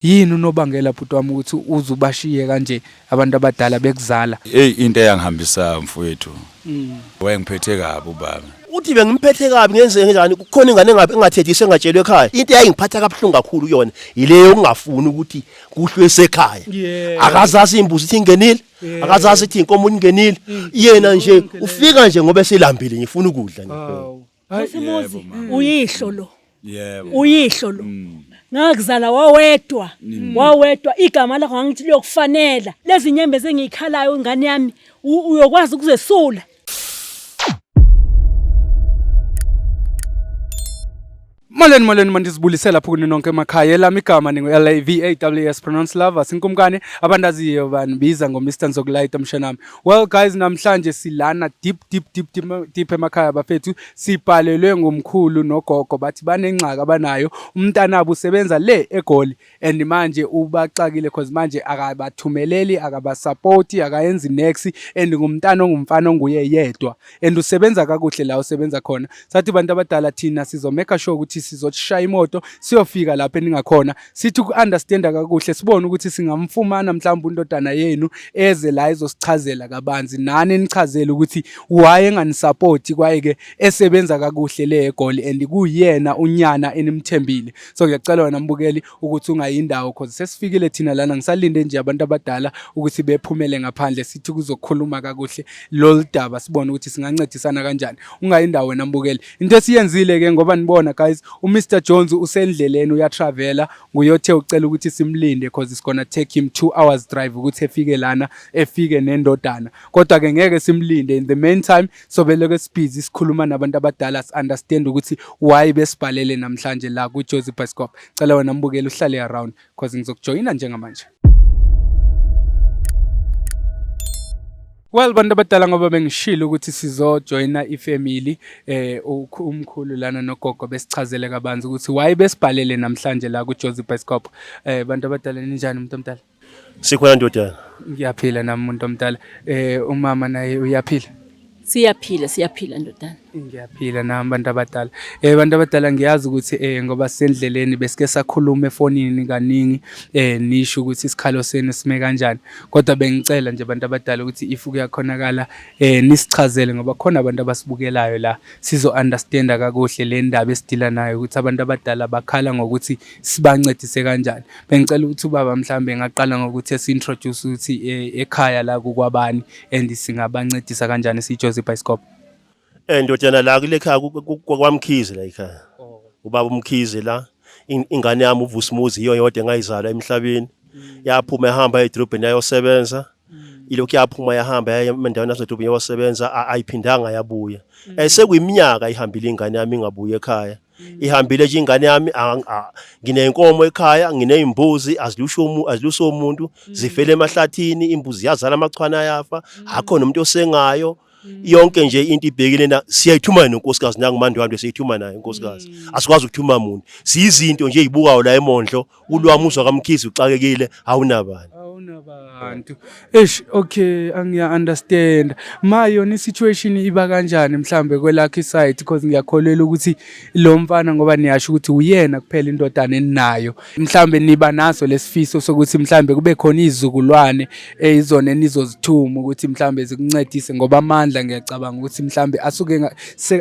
Yini unobangela bhuti wami ukuthi uze ubashiye kanje abantu abadala bekuzala? Eyi into eyangihambisayo mfowethu. Wayengiphethe kabi ubaba. Uthi bengimphethe kabi ngenze kanjani kukhona ingane engabe engathethiswe engatshelwe ekhaya. Into eyayingiphatha kabuhlungu kakhulu kuyona yileyo yokungafuni ukuthi kuhlwe esekhaya. Akazazi imbuzi ithi ingenile, akazazi ithi inkomo ingenile. Yena nje ufika nje ngoba eselambile ngifuna ukudla nje. Vusimuzi uyihlo lo. Yebo. Uyihlo lo. Ngakuzala wawedwa. Wawedwa igama lakho ngangithi liyokufanela. Lezi nyembezi engiyikhalayo ingane yami uyokwazi ukuzesula. Molweni molweni mandizibulisela lapho kuni nonke emakhaya elami igama ningu-L-A-V-A-W-S pronounce lovers inkumkane abandaziyo bandibiza ngo-Mr Nzokulayita mshanami. Well guys namhlanje silana deep deep deep deep, deep emakhaya bafethu sibhalelwe ngomkhulu nogogo bathi banengxaki abanayo umntanabo usebenza le eGoli and manje ubaxakile cause manje akabathumeleli akabasapoti akayenzi nex and ngumntana ongumfana onguye yedwa and usebenza kakuhle la usebenza khona sathi bantu abadala thina sizomeka sure ukuthi sizoshaya imoto siyofika lapho eningakhona sithi uku-understanda kakuhle sibone ukuthi singamfumana mhlawumbe undodana yenu eze la ezosichazela kabanzi nani enichazele ukuthi why enganisapoti kwaye-ke esebenza kakuhle le eGoli and kuyena unyana enimthembile so ngiyacela wena mbukeli ukuthi ungayindawo cause sesifikile thina lana ngisalinde nje abantu abadala ukuthi bephumele ngaphandle sithi kuzokhuluma kakuhle lolu daba sibone ukuthi singancedisana kanjani ungayindawo wena mbukeli into esiyenzile ke ngoba nibona guys uMr Jones usendleleni uyatravela nguyothe ucela ukuthi simlinde cause it's gonna take him 2 hours drive ukuthi efike lana efike nendodana kodwa ke ngeke simlinde in the meantime sobe lokho sibhizi sikhuluma nabantu abadala si-understand ukuthi why besibhalele namhlanje la kwi-Jozi Bioscope. Cela wena mbukeli uhlale around cause ngizokujoyina njengamanje. Well bantu abadala ngoba bengishilo ukuthi sizojoyina ifamily eh umkhulu lana nogogo besichazele kabanzi ukuthi why besibhalele namhlanje la kuJozi Bioscope. Eh bantu abadala ninjani umuntu omdala? Sikhona ndodana. Ngiyaphila nami muntu omdala. Eh umama naye uyaphila. Siyaphila siyaphila ndodana. Ngiyaphila nami bantu abadala. Eh bantu abadala ngiyazi ukuthi eh ngoba sendleleni besike sakhuluma efonini kaningi eh nisho ukuthi isikhalo senu sime kanjani. Kodwa bengicela nje bantu abadala ukuthi if kuyakhonakala eh nisichazele ngoba khona abantu abasibukelayo la sizo understanda kakuhle le ndaba esidila nayo ukuthi abantu abadala bakhala ngokuthi sibancedise kanjani. Bengicela ukuthi ubaba mhlambe engaqala ngokuthi esi-introduce ukuthi eh, ekhaya la kukwabani and singabancedisa kanjani siyiJozi Bioscope. Eh ndodana la kule khaya kwaMkhize la ekhaya. Oh. Ubaba uMkhize la ingane yami uVusimuzi iyo yodwa engayizalwa emhlabeni. Mm. Yaphuma ehamba edrobheni yayosebenza. Mm. Ilokhu yaphuma yahamba yaya endaweni yasedrobheni yayosebenza ayiphindanga yabuya. Mm. Eh sekuyiminyaka ihambile ingane yami ingabuyi ekhaya. Ihambile nje ingane yami nginenkomo ekhaya nginezimbuzi azilusho aziluso umuntu zifele emahlathini imbuzi yazala amachwana yafa akho nomuntu osengayo yonke nje into ibhekile na siyayithuma nonkosikazi nangumandwandwe siyayithuma naye unkosikazi asikwazi ukuthuma muntu siyizinto nje ezibukayo la emondlo ulwamuzwa kaMkhize uxakekile awunabani Awunabantu. Eish okay angiya understand. Ma yona i-situation iba kanjani mhlambe kwelakho iside because ngiyakholelwa ukuthi lo mfana ngoba niyasho ukuthi uyena kuphela indodana eninayo. Mhlambe niba naso lesifiso sokuthi mhlambe kube khona izizukulwane eyizona enizozithuma ukuthi mhlambe zikuncedise ngoba amandla ngiyacabanga ukuthi mhlambe asuke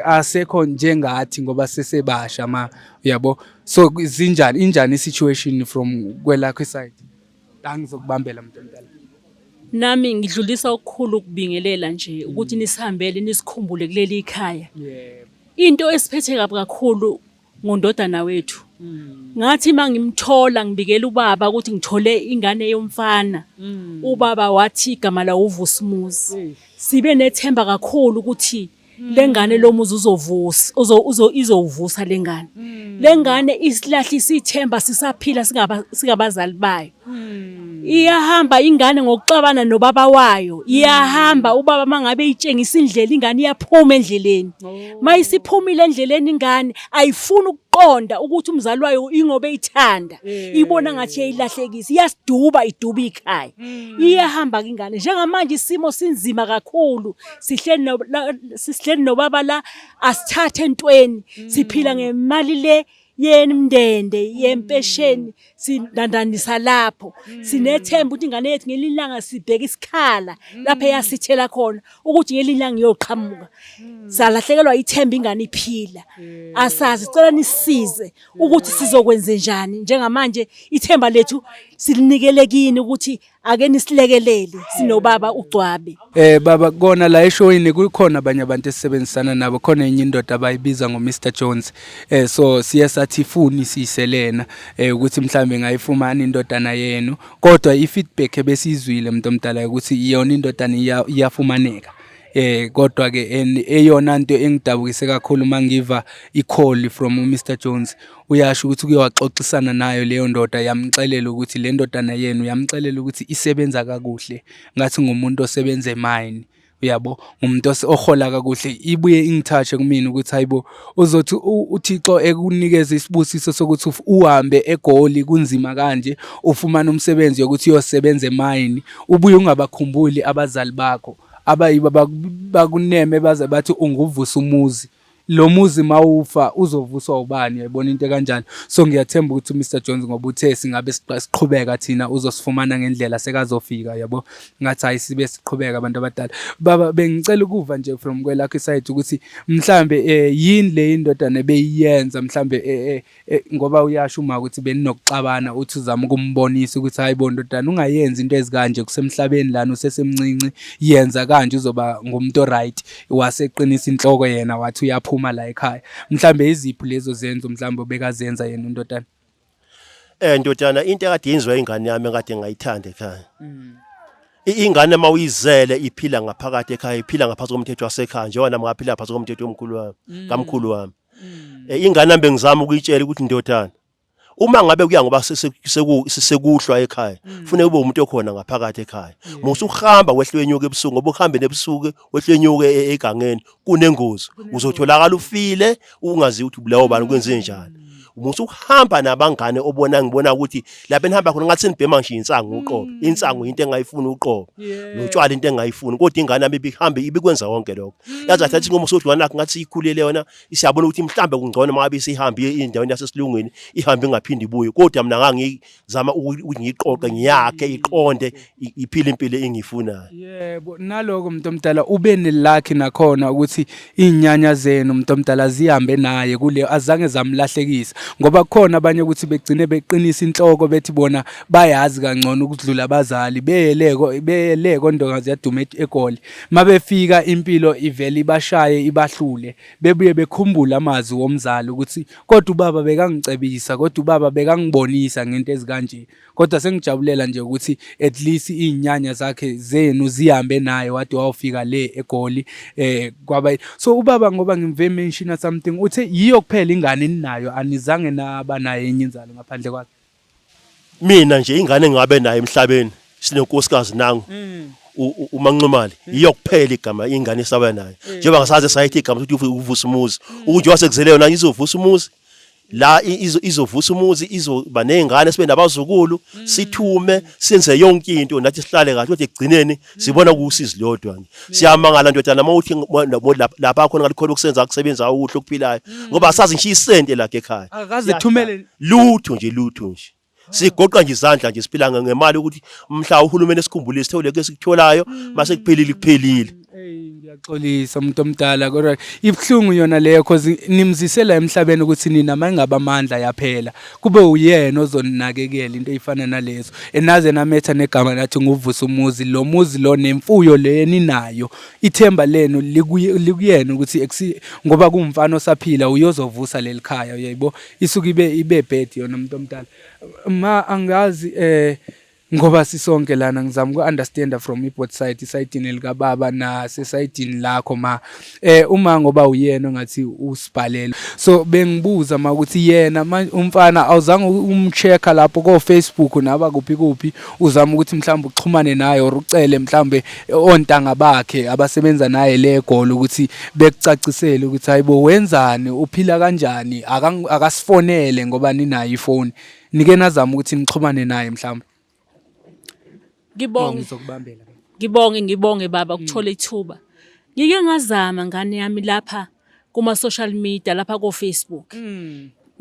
asekho njengathi ngoba sesebasha ma uyabo. So zinjani injani i-situation from kwelakho iside? Angizokubambela mntu omdala. Nami ngidlulisa okukhulu ukubingelela nje ukuthi nisihambele nisikhumbule kuleli ikhaya. Yebo. Into esiphethe kabi kakhulu ngondodana wethu. Ngathi mangimthola ngibikela ubaba ukuthi ngithole ingane yomfana. Ubaba wathi igama lawo uVusimuzi. Sibe nethemba kakhulu ukuthi lengane lomuzi uzovusa uzo uzo izowuvusa lengane lengane isilahlisa ithemba sisaphila singaba singabazali bayo iyahamba ingane ngokuxabana nobaba wayo iyahamba ubaba mangabe itshengisa indlela ingane iyaphuma endleleni mayisiphumile endleleni ingane ayifuni ukuqonda ukuthi umzali wayo ingobe ithanda ibona ngathi iyayilahlekisa iyasiduba iduba ikhaya iyahamba ke ingane njengamanje isimo sinzima kakhulu sihleli no sihleli nobaba la asithathe entweni siphila ngemali le Yemndende yempesheni sindandanisa lapho sinethemba ukuthi ingane yethu ngelinye ilanga sibheke isikhala lapho eyasithela khona ukuthi ngelinye ilanga iyoqhamuka. Salahlekelwa ithemba ingane iphila. Asazi, sicela nisisize ukuthi sizokwenze njani njengamanje. Ithemba lethu silinikele kini ukuthi ake nisilekelele sinobaba uGcwabe. Baba, kona la eshowini kukhona abanye abantu esisebenzisana nabo, khona enye indoda abayibiza ngo-Mr Jones. So siye sathi ifuni siyiselena ukuthi mhlambe ngayifumana indodana yenu, kodwa i-feedback ebesiyizwile mntu omdala ukuthi yona indodana iyafumaneka. Kodwa ke eyona nto engidabukise kakhulu mangiva i-call from uMr Jones, uyasho ukuthi kuye waxoxisana nayo leyo ndoda, yamxelela ukuthi le ndodana yenu, yamxelela ukuthi isebenza kakuhle, ngathi ngumuntu osebenza emayini, uyabo, ngumuntu ohola kakuhle. Ibuye ingithathe kumina ukuthi hayibo, uzothi uThixo ekunikeza isibusiso sokuthi uhambe eGoli kunzima kanje, ufumane umsebenzi yokuthi uyosebenza emayini, ubuye ungabakhumbuli abazali bakho abayibo bakuneme baze bathi unguvusa umuzi. Lo muzi mawufa uzovuswa ubani? Uyayibona into ekanjalo. So ngiyathemba ukuthi uMr Jones, ngoba uthe singabe siqhubeka thina, uzosifumana ngendlela sekazofika, yabo. Ngathi hayi, sibe siqhubeka abantu abadala. Baba, bengicela ukuva nje from kwelakho iside ukuthi mhlambe yini le indodana ebeyiyenza mhlambe, ngoba uyasho uma ukuthi beninokuxabana, uthi uzama ukumbonisa ukuthi hayi bo ndodana, ungayenzi into ezikanje, kusemhlabeni lana, usesemncinci, yenza kanje uzoba ngumuntu oright. Waseqinisa inhloko yena, wathi uyaphuma la ekhaya. Mhlambe iziphi lezo zenzo mhlambe obekazenza yena undodana? Ndodana, into ekade yenziwa ingane yami ekade ngayithanda ekhaya. Ingane uma uyizele iphila ngaphakathi ekhaya, iphila ngaphansi komthetho wasekhaya, njengoba nami ngaphila ngaphansi komthetho omkhulu wami, kamkhulu wami. Ingane yami bengizama ukuyitshela ukuthi ndodana, uma ngabe kuya ngoba sekuhlwa ekhaya, kufuneka ube umuntu okhona ngaphakathi ekhaya. Musa ukuhamba wehle wenyuka ebusuku, ngoba ukuhambe nebusuku wehle wenyuka egangeni kunengozi, uzotholakala ufile ungazi ukuthi ubulawa ubani, kwenze njani. Musa ukuhamba nabangane obona ngibona ukuthi lapha enihamba khona ngathi senibhema nje insangu uqobo. Insangu into engayifuni uqobo, notshwala into engayifuni, kodwa ingane yami ibihambe ibikwenza konke lokho. Yazi athatha inkomo sokuthi wena ngathi ikhulele yona, siyabona ukuthi mhlambe kungcono uma ngabe isihambe endaweni yasesilungwini, ihambe ingaphindi ibuye. Kodwa mina ngangizama ukuthi ngiyiqoqe, ngiyakhe iqonde, iphile impilo engiyifunayo. Yebo, naloko muntu omdala ube nelakhi nakhona ukuthi iy'nyanya zenu muntu omdala zihambe naye kule, azange zamlahlekisa, ngoba kukhona abanye ukuthi begcine beqinisa inhloko bethi bona bayazi kangcono ukudlula abazali, beyele kondonga ziyaduma eGoli. Mabefika impilo ivele ibashaye ibahlule, bebuye bekhumbule amazwi womzali ukuthi kodwa ubaba bekangicebisa, kodwa ubaba bekangibonisa ngento ezikanje. Kodwa sengijabulela nje ukuthi at least iy'nyanya zakhe zenu zihambe naye wade wawufika le eGoli. Kwaba so ubaba, ngoba ngimve mention something, uthe yiyo kuphela ingane eninayo, anizange naba naye enye inzalo ngaphandle kwakhe? Mina nje ingane engabe nayo emhlabeni sinenkosikazi nangu uManxumali, yiyo kuphela igama ingane esaba nayo, njengoba ngasaze sayithi igama ukuthi uvusa umuzi, ukuthi wasekuzele yona izovusa umuzi la, izovusa umuzi, izoba nezingane, sibe nabazukulu, sithume, senze yonke into nathi, sihlale kahle. Kodwa ekugcineni sibona kusizi lodwa nje. Siyamangala ndodana uma uthi lapha khona ngalikhona ukusenza akusebenza okuhle okuphilayo, ngoba asazi ngisho isente lakhe ekhaya. Akaze thumele. Lutho nje, lutho nje. Sigoqa nje izandla nje, siphila ngemali ukuthi mhla uhulumeni esikhumbule sithole ke sikutholayo, mase kuphelile kuphelile. Ey, ngiyaxolisa umuntu omdala, kodwa ibuhlungu yona leyo, cause nimzisela emhlabeni ukuthi nina mayingaba amandla yaphela kube uyena ozoninakekela into eyifana nalezo, enaze nametha negama nathi nguvusa umuzi, lo muzi lo nemfuyo le eninayo, ithemba lenu likuyena ukuthi ngoba kuwumfana osaphila uyozovusa leli khaya, uyayibo. Isuke ibe bad yona umuntu omdala. Ma, angazi, ngoba sisonke lana ngizama uku-understanda from i-both side, isayidini likababa nasesayidini lakho ma. Uma ngoba uyena ongathi usibhalele, so bengibuza ma ukuthi yena umfana awuzange umcheck-a lapho ko-Facebook naba kuphi kuphi, uzama ukuthi mhlawumbe uxhumane naye or ucele mhlawumbe ontanga bakhe abasebenza naye le eGoli ukuthi bekucacisele ukuthi hayibo, wenzani, uphila kanjani, akasifonele ngoba ninayo ifoni. Nike nazama ukuthi nixhumane naye mhlawumbe? Ngibonge. Ngizokubambela. Ngibonge, ngibonge baba ukuthola ithuba. Ngike ngazama ngane yami lapha kuma social media, lapha ko Facebook.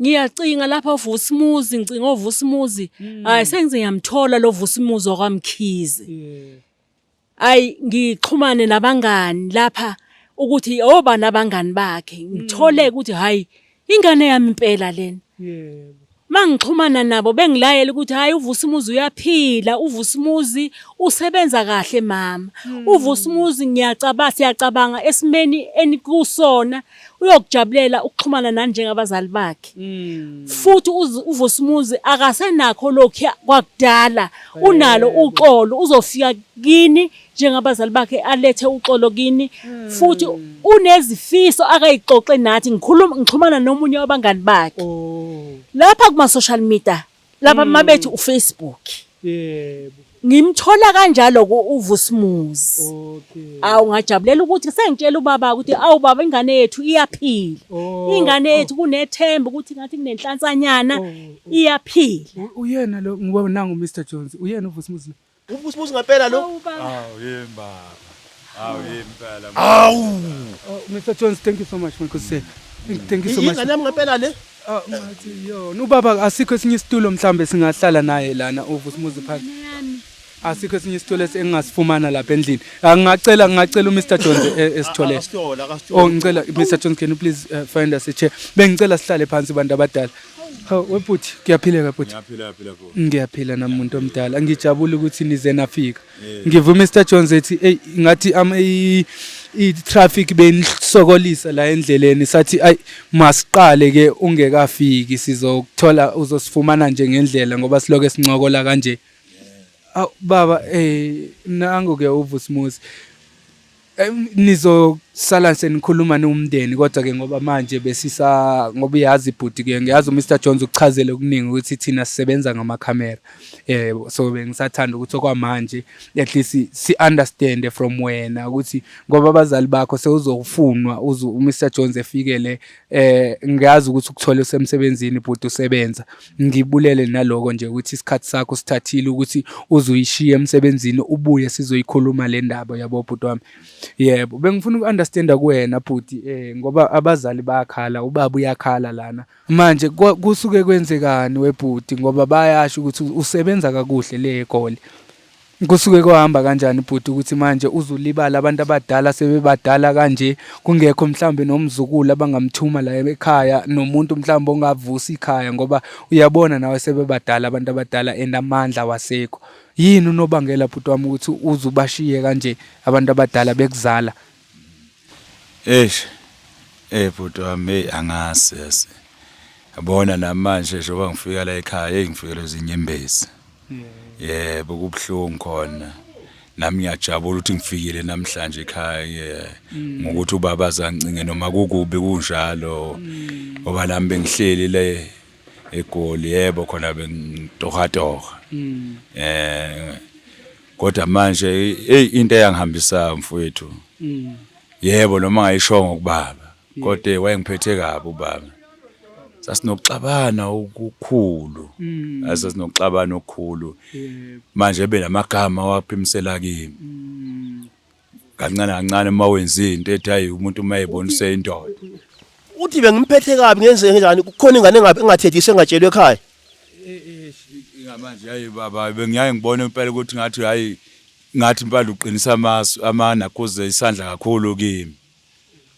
Ngiyacinga lapha uVusimuzi, ngicinga oVusimuzi. Hayi sengize ngiyamthola lo Vusimuzi wakwaMkhize. Ayi ngixhumane nabangani lapha ukuthi obani abangani bakhe. Ngithole ukuthi hayi ingane yami impela lena. Yebo. Mangixhumana nabo bengilayela ukuthi hayi uVusimuzi uyaphila, uVusimuzi usebenza kahle mama. UVusimuzi ngiyacabanga siyacabanga esimeni enikusona uyokujabulela ukuxhumana nani njengabazali bakhe. Futhi uVusimuzi akasenakho lokhu kwakudala, unalo uxolo uzofika kini njengabazali bakhe alethe uxolo kini futhi unezifiso akayixoxe nathi ngikhuluma ngixhumana nomunye wabangani bakhe Oh. lapha kuma social media lapha mabethi uFacebook Yebo. ngimthola kanjalo ku uVusimuzi. Okay. Awu ngajabulela ukuthi sengitshela ubaba ukuthi awu baba ingane yethu iyaphila. Oh, Ingane yethu kunethemba ukuthi ngathi kunenhlansanyana Oh, oh. iyaphila. Uyena lo ngoba nangu Mr Jones, uyena uVusimuzi. UVusimuzi ngempela lo. Awu baba. Awu yimi baba. Awu yimi impela. Awu. Oh, Mr Jones, thank you so much my good sir. Thank you so much. Ingane yami ngempela le. Ah, ngathi yona ubaba asikho esinye isitulo mhlambe singahlala naye lana uVusimuzi phansi. Asikho esinye isitulo engingasifumana lapha endlini. Angingacela ngingacela uMr Jones esitholele. Akasithola, akasithola. Oh ngicela Mr Jones can you please find us a chair. Bengicela sihlale phansi bantu abadala. Hawu webhuti kuyaphileka bhuti. Ngiyaphila phila futhi. Ngiyaphila nami muntu omdala. Ngijabula ukuthi nize nafika. Ngiva uMr Jones ethi hey ngathi am i traffic benisokolisa la endleleni sathi ay masiqale ke ungekafiki sizokuthola uzosifumana nje ngendlela ngoba siloke sincokola kanje. Aw baba nangu ke uVusimuzi. Nizosala senikhuluma niwumndeni kodwa ke ngoba manje besisa ngoba uyazi bhuti ke ngiyazi uMr Jones ukuchazele okuningi ukuthi thina sisebenza ngamakhamera. So bengisathanda ukuthi okwamanje at least si understand from wena ukuthi ngoba abazali bakho sewuzofunwa uze uMr Jones efikele ngiyazi ukuthi ukuthole usemsebenzini bhuti usebenza. Ngibulele naloko nje ukuthi isikhathi sakho sithathile ukuthi uze uyishiye emsebenzini ubuye sizoyikhuluma le ndaba yabo bhuti wami. Yebo, bengifuna uku-understanda kuwena bhuti ngoba abazali bayakhala, ubaba uyakhala lana. Manje kusuke kwenzekani webhuti ngoba bayasho ukuthi usebenza kakuhle le eGoli. Kusuke kwahamba kanjani bhuti ukuthi manje uzulibala abantu abadala sebebadala kanje kungekho mhlambe nomzukulu abangamthuma la ekhaya nomuntu mhlambe ongavusa ikhaya ngoba uyabona nawe sebebadala abantu abadala and amandla wasekho. Yini unobangela bhuti wami ukuthi uze ubashiye kanje abantu abadala bekuzala? Eish. Bhuti wami hey angazi yazi. Yabona namanje njengoba ngifika la ekhaya hey ngifikelwe izinyembezi. Yebo kubuhlungu khona. Nami ngiyajabula ukuthi ngifikile namhlanje ekhaya yeah. Ngokuthi ubaba azangicinge noma kukubi kunjalo. Ngoba nami bengihleli le eGoli yebo khona bengitohatoha. Kodwa manje hey into eyangihambisa mfowethu. Yebo noma ngayishongo kubaba kodwa wayengiphethe kabi ubaba. Sasinokuxabana okukhulu. Sasinokuxabana okukhulu. Manje ebe namagama waphimisela kimi. Kancane kancane uma wenza into ethi hayi umuntu uma ebona useyindoda. Uthi bengimphethe kabi ngenze kanjani kukhona ingane engabe engathethise engatshelwe ekhaya. Manje hayi baba bengiyaye ngibone impela ukuthi ngathi hayi ngathi impela uqinisa amasu amana kuze isandla kakhulu kimi.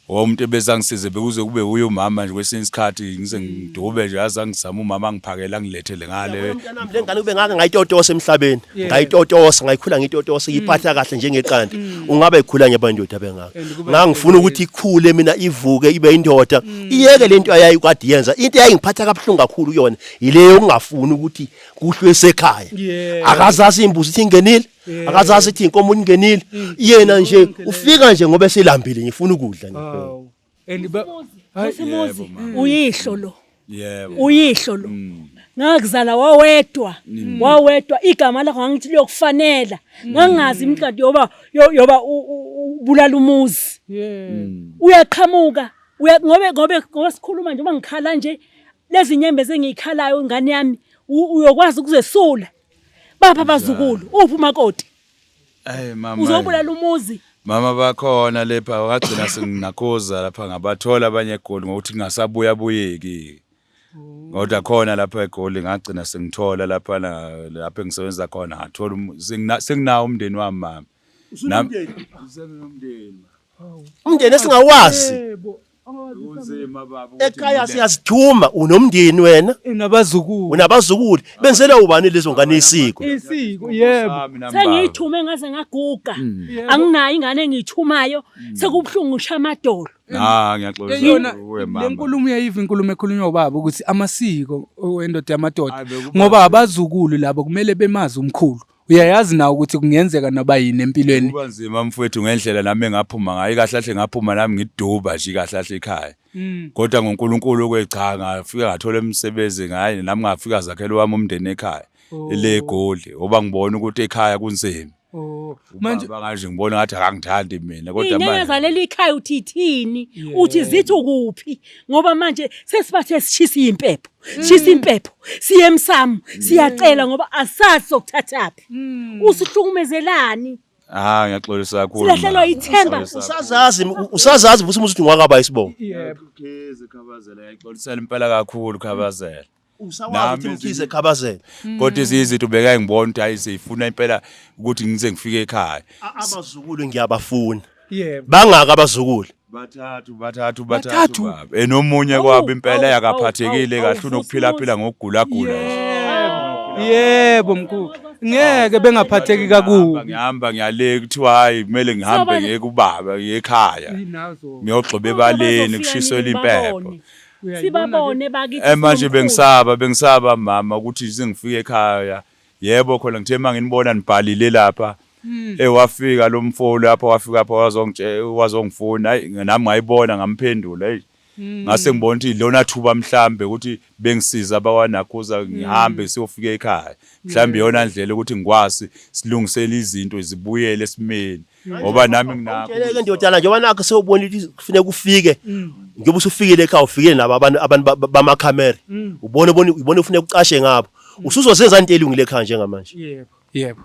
Umuntu ebese angisize bekuze kube uye umama nje kwesinye isikhathi ngize ngidube nje aze angizama umama angiphakele angilethele ngale. Mntanami le ngane kube ngake ngayitotosa emhlabeni. Ngayitotosa ngayikhula ngitotosa iyiphatha kahle njengeqanda. Ungabe ikhula ngeba indoda bengaka. Ngangifuna ukuthi ikhule mina ivuke ibe indoda. Iyeke lento ayayikade yenza. Into eyayingiphatha kabuhlungu kakhulu kuyona ile yokungafuni ukuthi kuhlwe esekhaya. Akazazi imbuzi ithi ingenile. Akazazi ithi inkomo ingenile. Yena nje ufika nje ngoba eselambile ngifuna ukudla nje. Awu. And ba hayi Vusimuzi Yebo, mama. uyihlo lo. Yebo. Uyihlo lo. Ngakuzala wawedwa. Wawedwa igama lakho ngangithi liyokufanela. Ngangazi imqadi yoba yoba ubulala umuzi. Uyaqhamuka. Uya ngobe ngobe ngoba sikhuluma nje uma ngikhala nje lezi nyembezi engiyikhalayo ingane yami uyokwazi ukuzesula. Bapha abazukulu uphi umakoti? Hey mama. Uzobulala umuzi. Mama bakhona lapha wagcina senginakhoza lapha ngabathola abanye eGoli ngokuthi ngingasabuya buyeki. Kodwa khona lapha eGoli ngagcina sengithola lapha lapha engisebenza khona ngathola senginawo umndeni wami mama. Usunomndeni. Umndeni esingawazi. Yebo. Kunzima baba. Ukuthi Ekhaya siyazithuma unomndeni wena, Unabazukulu. unabazukulu. Benzela ubani lezo ngane isiko? Isiko, yebo. Sami nami baba. Sengiyithume ngaze ngaguga. Anginayo ingane engiyithumayo. Sekubuhlungu ngisho amadolo. Ah ngiyaxolisa Yona kuwe le mama. nkulumo uyayiva inkulumo ekhulunywa ubaba ukuthi amasiko wendoda yamadoda Ayi, bekuba- ngoba abazukulu labo kumele bemazi umkhulu. Uyayazi nawe ukuthi kungenzeka noba yini empilweni. Kuba nzima mfowethu ngendlela nami engaphuma ngayo kahle kahle ngaphuma nami ngiduba nje kahle kahle ekhaya. Kodwa ngoNkulunkulu kwe cha ngafika ngathola umsebenzi ngaye nami ngafika zakhela wami umndeni ekhaya. Le eGoli ngoba ngibona ukuthi ekhaya kunzima. Oh, manje Ubaba kanje ngibona ngathi akangithandi mina kodwa Iy'nyanya manje zaleli khaya uthi ithini? Uthi zithi ukuphi? Ngoba manje sesibathe sishisa impepho. Shisa impepho. Siye emsamo, siyacela ngoba asazi sokuthathaphi. Usihlukumezelani? Ah ngiyaxolisa kakhulu. Silahlelwa mama. ithemba. Ngiyaxolisa Usazazi usazazi futhi ukuthi ungwakaba isibongo. yebo. Mkhize Khabazela ngiyaxolisela impela kakhulu Khabazela. Usawazi Nami ukuthi Mkhize Khabazela. Kodwa ezinye izinto bekaye ngibona ukuthi hayi seyifuna impela ukuthi ngize ngifike ekhaya. Abazukulu ngiyabafuna. Yebo. Bangaka abazukulu? Bathathu bathathu Bathathu? bathathu baba. Enomunye Awu, kwabo impela awu, yakaphathekile awu, awu, kahle unokuphila phila ngokugula gula nje. Yebo mkhulu. Ngeke bengaphatheki kakubi. Ngihamba ngiyale kuthiwa hayi kumele ngihambe Sobona- ngiye kubaba ngiye ekhaya. Inazo. Ngiyogxoba ebaleni kushiselwe impepho. Sibabone bakithi. Manje sinomkhulu. bengisaba bengisaba mama ukuthi sengifike ekhaya. Yebo khona ngithe manginibona nibhalile lapha. Wafika lo mfo lapha wafika lapha wazongitshela wazongifuna hayi nami ngayibona ngamphendula hey. Ngase ngibona ukuthi lona thuba mhlambe ukuthi bengisiza abawanakhuza ngihambe siyofika ekhaya. Mhlambe iyona ndlela ukuthi ngikwazi silungisele izinto zibuyele esimeni. Ngoba nami nginakho. Awutsheleke ndodana njengoba nakho sewubona ukuthi kufuneka ufike. Njengoba usufikile ekhaya ufikile nabo abantu abantu bamakhamera. Ubone ubone ubone ufuneka ucashe ngabo. Usuzozenza into elungile ekhaya njengamanje. Yebo. Yebo.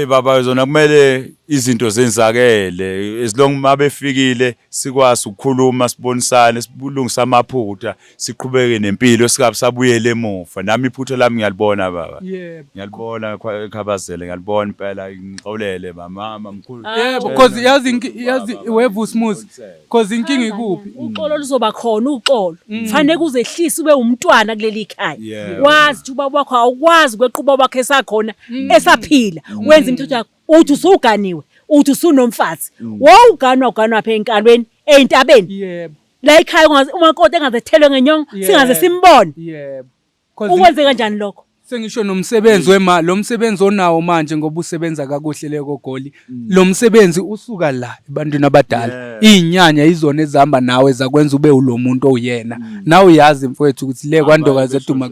Baba zona kumele izinto zenzakele as long mabefikile sikwazi ukukhuluma sibonisane sibulungise amaphutha siqhubeke nempilo singabe sabuyele emuva nami iphutha lami ngiyalibona baba. Yebo. Ngiyalibona Khabazele ngiyalibona impela ngixolele mama mkhulu. Yebo, cause yazi yazi weVusmuzi. Cause inkinga ikuphi? Uxolo luzoba khona uxolo. Fanele kuzehlise ube umntwana kuleli khaya. Yebo. Wazi ukuthi ubaba wakho awukwazi kweqa ubaba wakho esakhona esaphila. Wenza imithetho yakho uthi usuganiwe, uthi usunomfazi. Wawuganwa uganwa pha enkalweni, ey'ntabeni. Yebo. La ekhaya umakoti engazethelwe ngenyongo, singaze simbone. Yebo. 'Cause Ukwenze kanjani lokho? Sengisho nomsebenzi wemali, lo msebenzi onawo manje ngoba usebenza kakuhle leko Goli. Lo msebenzi usuka la ebantwini abadala. Izinyanya izona ezihamba nawe zakwenza ube ulo muntu oyena. Nawe uyazi mfowethu ukuthi le kwandokazi eduma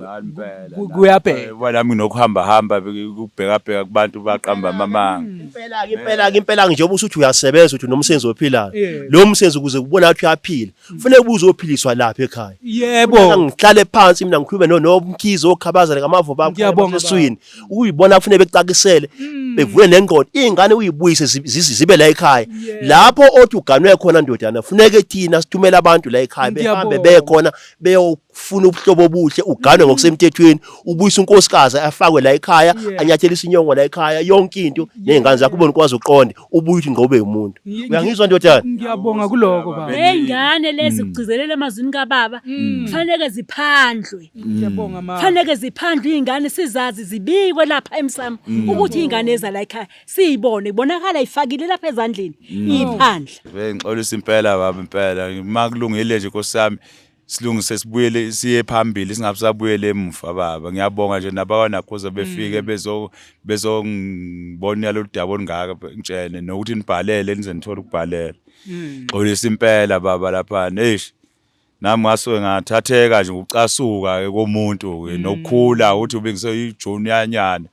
kuyabheka. Ngoba nami nginokuhamba hamba kubheka bheka kubantu baqamba amamanga. Impela ke impela ke impela njengoba usuthi uyasebenza uthi unomsebenzi ophilayo. Yebo. Lo msebenzi ukuze kubona ukuthi uyaphila, kufuneka ubuze uzophiliswa lapha ekhaya. Yebo. Ngihlale phansi mina ngikhulume no noMkhize oKhabazela kamavo bakho Ngiyabonga, eswini. Uyibona kufuneka becakisele bevule nengqondo ingane uyibuyise zibe la ekhaya. Lapho othi uganwe khona ndodana funeke thina sithumele abantu la ekhaya behambe Ngiyabonga. bekhona beyofuna ubuhlobo obuhle uganwe ngokusemthethweni ubuyise unkosikazi afakwe la ekhaya anyathelise inyongo la ekhaya yonke into nezingane zakho ubone ukwazi uqonde ubuye uthi ngobe umuntu. Uyangizwa ndodana? Ngiyabonga kuloko baba. Ley'ngane lezi kugcizelela emazwini kababa kufanele ziphandlwe. Ngiyabonga mama. Kufanele ziphandlwe iy'ngane sizazi zibikwe lapha emsamo ukuthi iy'ngane eza la ekhaya siyibone ibonakala ifakile lapha ezandleni iy'phandla. Bengixolisa impela baba impela makulungile nje Nkosi yami silungise sibuyele siye phambili singabe sabuyele emuva baba. Ngiyabonga nje nabakwanakhuza befike bezongibona lolu daba olungaka ngitshene nokuthi nibhalele nize nithole ukubhalela. Xolisa impela baba lapha eish. Nami ngasuke ngathatheka nje ngokucasuka komuntu ke nokukhula ukuthi ube ngiseyijunior nyana.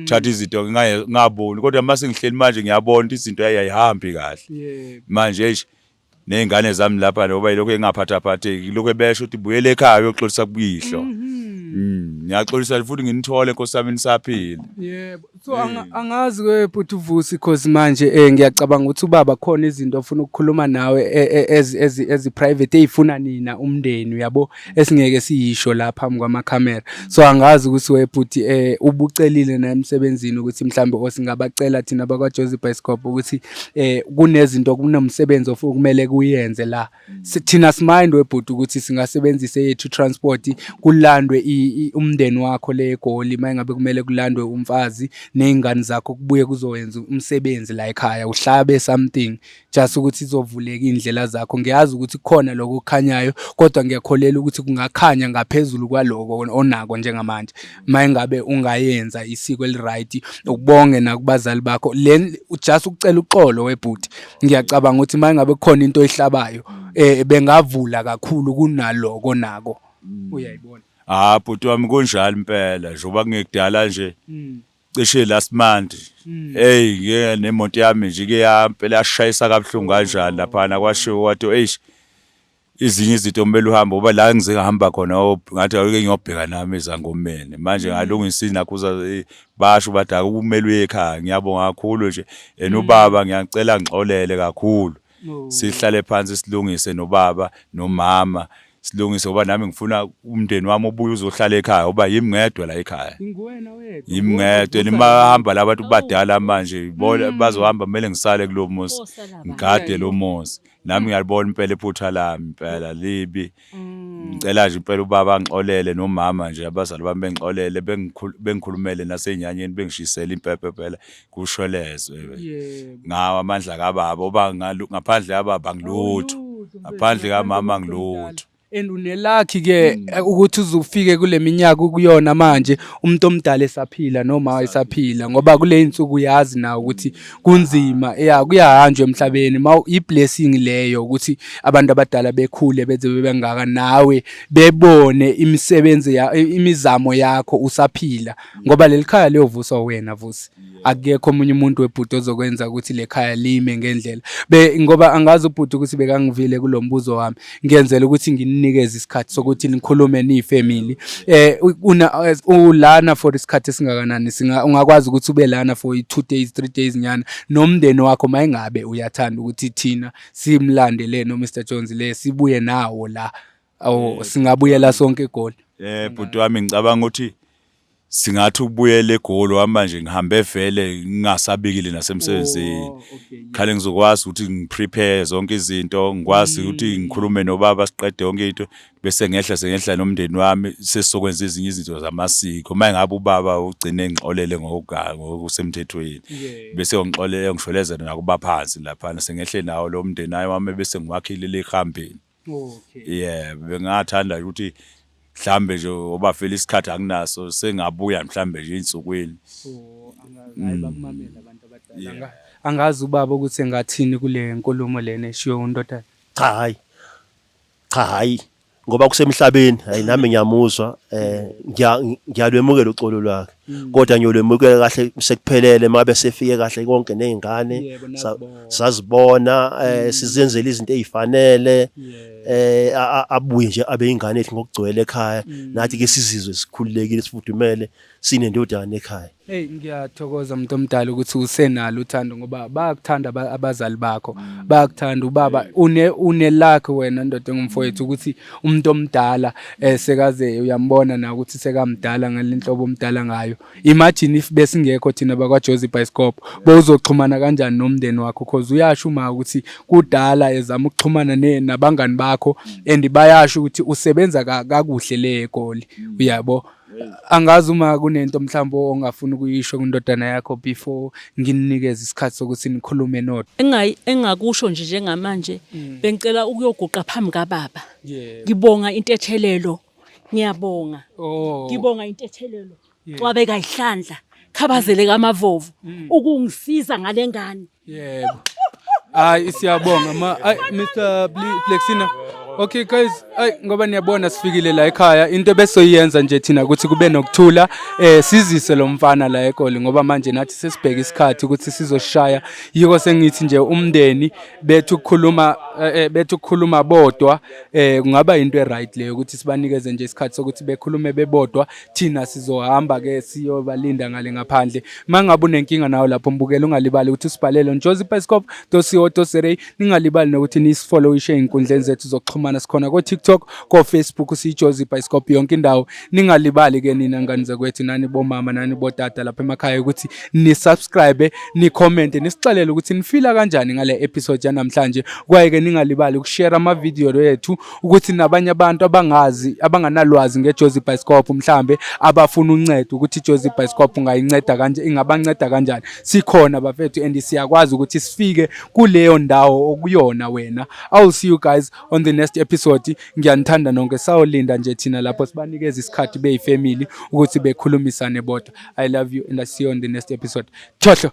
Thatha izinto ngingaboni kodwa mase ngihleli manje ngiyabona ukuthi izinto ayihambi kahle. Yebo. Manje eish nezingane zami lapha ngoba yilokho engaphathaphatheki lokho besho ukuthi buyele ekhaya uyoxolisa kuyihlo. Ngiyaxolisa futhi nginithole Nkosi yami nisaphila. Yebo. So angazi ke bhuti Vusi cause manje ngiyacabanga ukuthi ubaba khona izinto ofuna ukukhuluma nawe ezi ezi ezi private ezifuna nina umndeni, uyabo, esingeke siyisho la phambi kwamakhamera. So angazi ukuthi webhuti ubucelile na emsebenzini ukuthi mhlambe osingabacela thina bakwa Jozi Bioscope ukuthi kunezinto, kunomsebenzi okumele kuyenze la. Thina simind webhuti ukuthi singasebenzisa eyethu transport kulandwe umndeni wakho le eGoli, mayingabe kumele kulandwe umfazi nezingane zakho, kubuye kuzowenza umsebenzi la ekhaya, uhlabe something just ukuthi izovuleka indlela zakho. Ngiyazi ukuthi kukhona lokho okukhanyayo, kodwa ngiyakholela ukuthi kungakhanya ngaphezulu kwaloko onako njengamanje mayingabe ungayenza isiko eli-right, ukubonge nakubazali bakho le, just ukucela uxolo webhuti. Ngiyacabanga ukuthi mayingabe kukhona into oyihlabayo bengavula kakhulu kunaloko nako, uyayibona. Ah, bhuti wami, kunjalo impela, njengoba kungekudala nje, cishe last month, hey, ngeke nemoto yami nje ke yampela yashayisa kabuhlungu kanjani laphana, kwashiwo wathi eish, izinye izinto kumele uhambe, ngoba la ngize ngahamba khona ngathi ake ngiyobheka nami ezangomeni manje, ngalungisa inakhuza, basho bathi akumele uye ekhaya. Ngiyabonga kakhulu nje, and ubaba ngiyacela ngixolele kakhulu, sihlale phansi silungise nobaba nomama, silungise ngoba nami ngifuna umndeni wami ubuye uzohlala ekhaya, ngoba yimi ngedwa la ekhaya. Inguwena wedwa. Yimi ngedwa, and bahamba la bantu badala manje, bona bazohamba, kumele ngisale kulo muzi. Osala ba. Ngigade lo muzi. Nami ngiyalibona impela iphutha lami, impela libi. Ngicela nje impela ubaba angixolele nomama nje, abazali bami bengixolele, bengikhulumele nasey'nyanyeni, bengishisele impepho phela kushwelezwe ngawo amandla kababa, oba ngaphandle kababa angilutho, ngaphandle kamama angilutho. And une-lucky ke ukuthi uzufike kule minyaka ukuyona manje umuntu omdala esaphila noma esaphila, ngoba kule insuku uyazi na ukuthi kunzima ya kuyahanjwa emhlabeni. Ma i-blessing leyo ukuthi abantu abadala bekhule beze bebengaka nawe, bebone imisebenzi ya imizamo yakho usaphila, ngoba leli khaya liyovuswa wena Vusi, akekho omunye umuntu webhuti ozokwenza ukuthi le khaya lime ngendlela be, ngoba angazi ubhuti ukuthi bekangivile kulo mbuzo wami. Ngiyenzela ukuthi ngininikeze isikhathi sokuthi nikhulume niyifamily. Una ulana for isikhathi esingakanani? Singa ungakwazi ukuthi ube lana for 2 days, 3 days nyana nomndeni wakho, mayingabe uyathanda ukuthi thina simlandele no Mr Jones le, sibuye nawo la, awu singabuyela sonke eGoli? Bhuti wami, ngicabanga ukuthi singathi ukubuyela eGoli wami nje, ngihambe vele ngingasabikile nasemsebenzini. Khale ngizokwazi ukuthi ngiprepare zonke izinto, ngikwazi ukuthi ngikhulume nobaba, siqede yonke into, bese ngehla, sengehla nomndeni wami, sesizokwenza ezinye izinto zamasiko. Uma ngabe ubaba ugcine ngixolele ngokusemthethweni, bese ngixolele, ngishwelezela nakuba phansi laphana, sengehle nawo lo mndeni wami, bese ngiwakhile lehambeni. Yeah, bengathanda ukuthi mhlambe nje, ngoba vele isikhathi anginaso, sengabuya mhlambe nje ey'nsukwini. Oh, angazi, hayi, bakumamela abantu abadala. Angazi ubaba ukuthi engathini kule nkulumo lena eshiwo undodana. Cha, hayi, cha, hayi, ngoba kusemhlabeni, hayi, nami ngiyamuzwa, ngiyalwemukela uxolo lwakhe, kodwa ngiyolwemukela kahle sekuphelele, mabe sefike kahle konke nezingane. Nazibona. Sazibona, sizenzele izinto ezifanele, abuye nje abe ingane ethu ngokugcwele ekhaya, nathi ke sizizwe sikhululekile, sifudumele, sinendodana ekhaya. Hey, ngiyathokoza umuntu omdala ukuthi usenalo uthando, ngoba bayakuthanda abazali bakho, bayakuthanda ubaba. Une luck wena ndoda engumfowethu ukuthi umuntu omdala sekaze uyambona na ukuthi sekamdala ngalenhlobo omdala ngayo. Imagine if besingekho thina bakwa Jozi Bioscope, bowuzoxhumana kanjani nomndeni wakho? Cause uyasho uma ukuthi kudala ezama ukuxhumana nabangani bakho, and bayasho ukuthi usebenza kakuhle le eGoli, uyabo. Angazi uma kunento mhlawumbe ongafuna ukuyisho kwindodana yakho before ngininikeze isikhathi sokuthi nikhulume nodwa. Engakusho nje njengamanje, bengicela ukuyoguqa phambi kababa. Ngibonga intethelelo, ngiyabonga. Ngibonga intethelelo. Cwabeka ihlandla, khabazele kamavovo ukungisiza ngale ngane. Yebo. Hayi, siyabonga ma. Ay, Mr Blexina. Okay guys, ay ngoba niyabona sifikile la ekhaya, into besoyiyenza nje thina ukuthi kube nokuthula, sizise lo mfana la eGoli, ngoba manje nathi sesibheka isikhathi ukuthi sizoshaya. Yiko sengithi nje umndeni bethu ukukhuluma, bethu ukukhuluma bodwa, kungaba into e-right leyo ukuthi sibanikeze nje isikhathi sokuthi bekhulume bebodwa. Thina sizohamba ke siyobalinda ngale ngaphandle. Mangabe unenkinga nawe lapho mbukela, ungalibali ukuthi usibhalele on jozibioscope.co.za. Ningalibali nokuthi nisifollowishe ey'nkundleni zethu zokuxhumana. Sikhona ko-TikTok, ko-Facebook, siyiJozi Bioscope yonke indawo. Ningalibali-ke nina ngane zakwethu, nani bomama nani botata lapha emakhaya, ukuthi ni-subscribe, ni-commente, nisixelele ukuthi nifila kanjani ngale episode yanamhlanje. Kwaye-ke ningalibali ukushare amavidiyo ethu ukuthi nabanye abantu abangazi, abanganalwazi ngeJozi Bioscope, mhlambe abafuna uncedo ukuthi iJozi Bioscope ungayinceda kanje, ingabanceda kanjani. Sikhona bafethu and siyakwazi ukuthi sifike kuleyo ndawo okuyona wena. I will see you guys on the next episode. Ngiyanithanda nonke. Sawulinda nje thina lapho sibanikeza isikhathi beyifamily ukuthi bekhulumisane bodwa. I love you and I see you on the next episode. Thohlo.